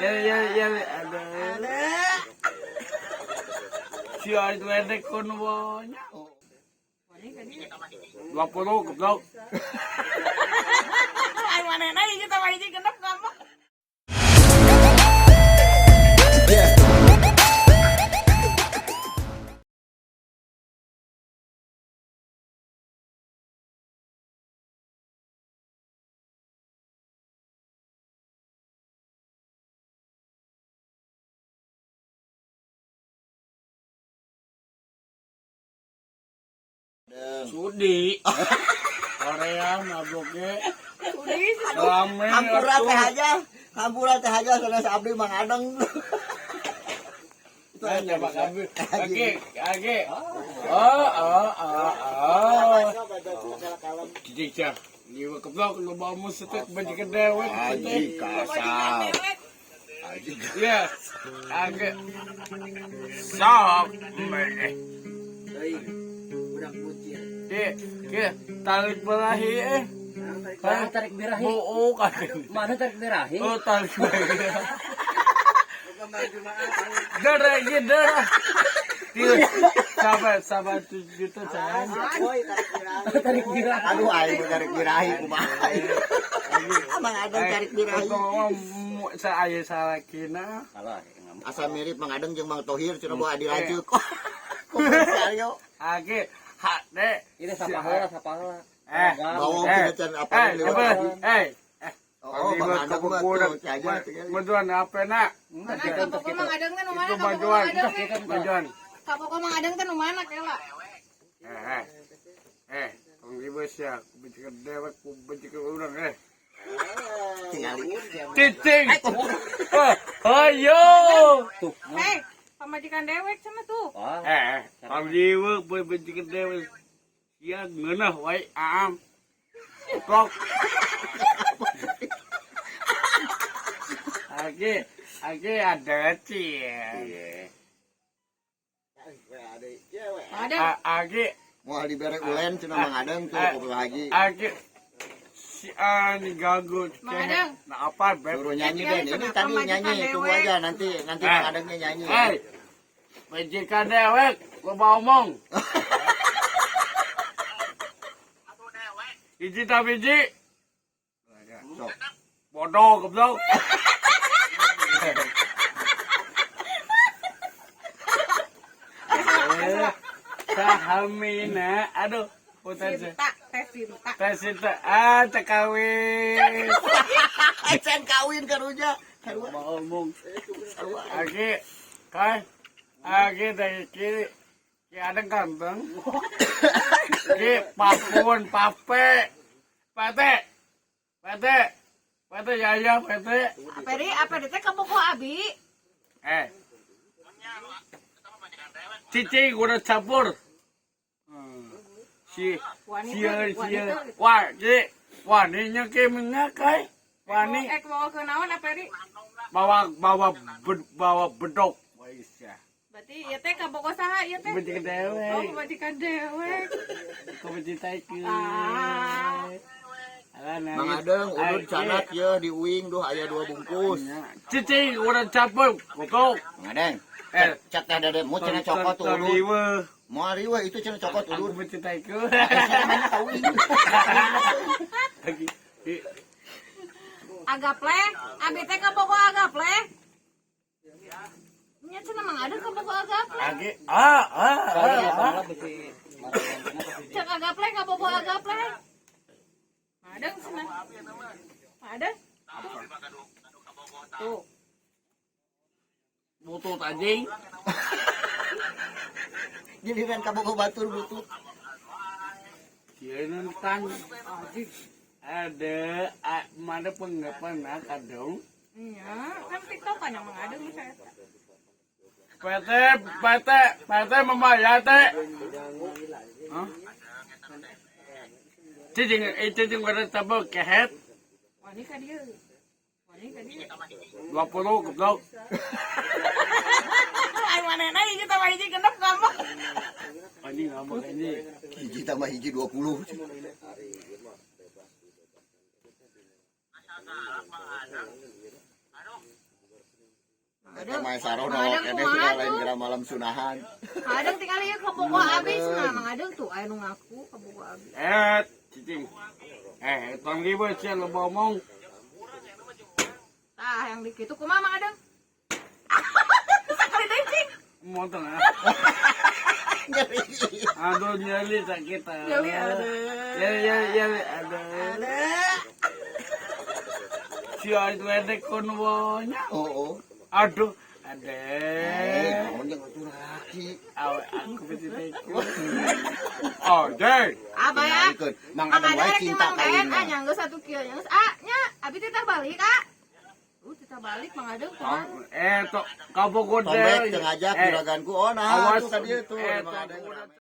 Ya ya ya ada. Si ledek kono banyak. 20 goblok. Ay manehna hiji tambah hiji genep gampang. Sudi. Korea mabok ge. Sudi. Rame. Hampura teh aja. Hampura teh aja sanes abdi Mang Adeng. Itu aja Pak Abi. Oke, oke. Oh, oh, oh, oh. Cicik cah. Ieu keblok loba musik baju dewek. Haji kasal. Ya. Oke. Sok. Budak bucir. Ki, ki, tarik berahi eh. Mana tarik birahi? Oo kan. Mana tarik birahi? Oh, tarik berahi. Darah, ya darah. Sabar, sabar 7 juta sayang. Tarik birahi. Aduh aing tarik birahi kumaha. Mang Adeng tarik birahi. Ngomong saya salakina. Kalah. Asa mirip Mang Adeng jeung Mang Tohir cenah bawa adi lanjut. Kumaha Age, hak deh. Ini sapa heula, sapa heula. Eh, Bawa kita can apa lewat. Eh, Oh, Mang Adeng mah tuh aja. Bantuan apa nak? Mana kabogoh Mang Adeng teh nu mana Itu kabogoh bantuan, Mang Adeng teh? bantuan. Kabogoh Mang Adeng teh nu mana kela? Eh, eh, tong ribes ya, ku benci dewek, ku benci urang eh. Tingali. Cicing. Ayo. Tuh. Hei, pamajikan dewek cenah tuh. Wah. Eh, tong ribes, benci dewek. Ya ngeunah wae aam. Plok. Age, age ada cie. Mang Adeng. Age, Moal dibere ulen cenah Mang Adeng tuh kumaha haji. age si ani gagu. Mang Adeng. Nah apa beb? Suruh nyanyi Den. Ini tadi nyanyi, tunggu aja nanti nanti Mang Adengnya nyanyi. Hei, majikan dewek, loba omong. Hiji tak biji. Sok. Bodoh goblok. Sahamina, aduh, putar Sinta, teh Sinta. Teh Sinta, ah, teh kawin. Can kawin karunya. Karua. Mau omong. Sarua. Aki, kai, aki dari kiri, ki ada kantong. Ki papun, pape, pate, pate, pate yaya, pate. Apa di apa di teh kabogoh abi? Eh, cicing udah campur. Si, Wanita, si, si, wanita. wah, ki, waninya ki mengakai, wani Eh, bawa ke naon apa di? bawa bawa bawa bedok. Wah, isya. Berarti ieu teh kabogoh saha ieu teh? Benci Oh, dewek. pamajikan dewek. Kau mencintai ku. Ah. Mang Adeng udud canak ye di uing duh aya 2 bungkus. Cicing udah campur, goblok. Mang Adeng. Eh. Cek teh dede mu cenah cokot tuh udud. Moal riweuh itu cenah cokot Aku udud. mencintai ku. Mana kawin. Lagi. Agaple, abi teh kabogoh agaple. Nya cenah Mang Adeng kabogoh agaple. Lagi. Ah, ah, ah. Cek agaple kabogoh agaple. Mang Adeng cenah. Mang Adeng. Tuh. Butut anjing. Giliran kabogoh batur butut. Dia nentang. Ada mana penggapan kadung. Iya, kan TikTok kan yang Mang Adeng misalnya. PT PT PT membayar teh. Hah? Cicing, cicing udah campur kehet. Wani ka dieu. Wani ka dieu. 20 goblok. Ay manehna hiji tambah hiji genep gampang. Anjing ngambek anjing. Hiji tambah hiji 20. Eta mah sarono Mang Adeng keneh kumaha cenah lain tuh? geura malam sunahan. Mang Adeng tinggal ieu kabogoh abi cenah Mang Adeng tuh aya nu ngaku kabogoh abi. Eh, cicing. Eh, tong ribet sia lo ngomong. Tah yang di kitu kumaha Mang Adeng? Sakali deui cing. Motong ah. Nyeri. Aduh nyeri sakit. Ah. Nyeri, aduh. Nyeri nyeri nyeri aduh. Aduh. Si ledek kono wonya. Oh, oh. Aduh, Eh, ade. naon jeung atuh laki. Awe aku pasti teku. Oh, deh. Apa ya? Tingalikeun. Mang Mang Adeng Adeng wae rek cinta Mang Den, kawin ah mah. nya geus atuh kieu nya geus ah nya abi titah balik ah. Titah balik Mang Adeng kumaha? Eh, tok kabogoh Tombek teu ngajak juraganku. Oh, nah Awas. tuh ka dieu tuh Eh, Mang Adeng. tong-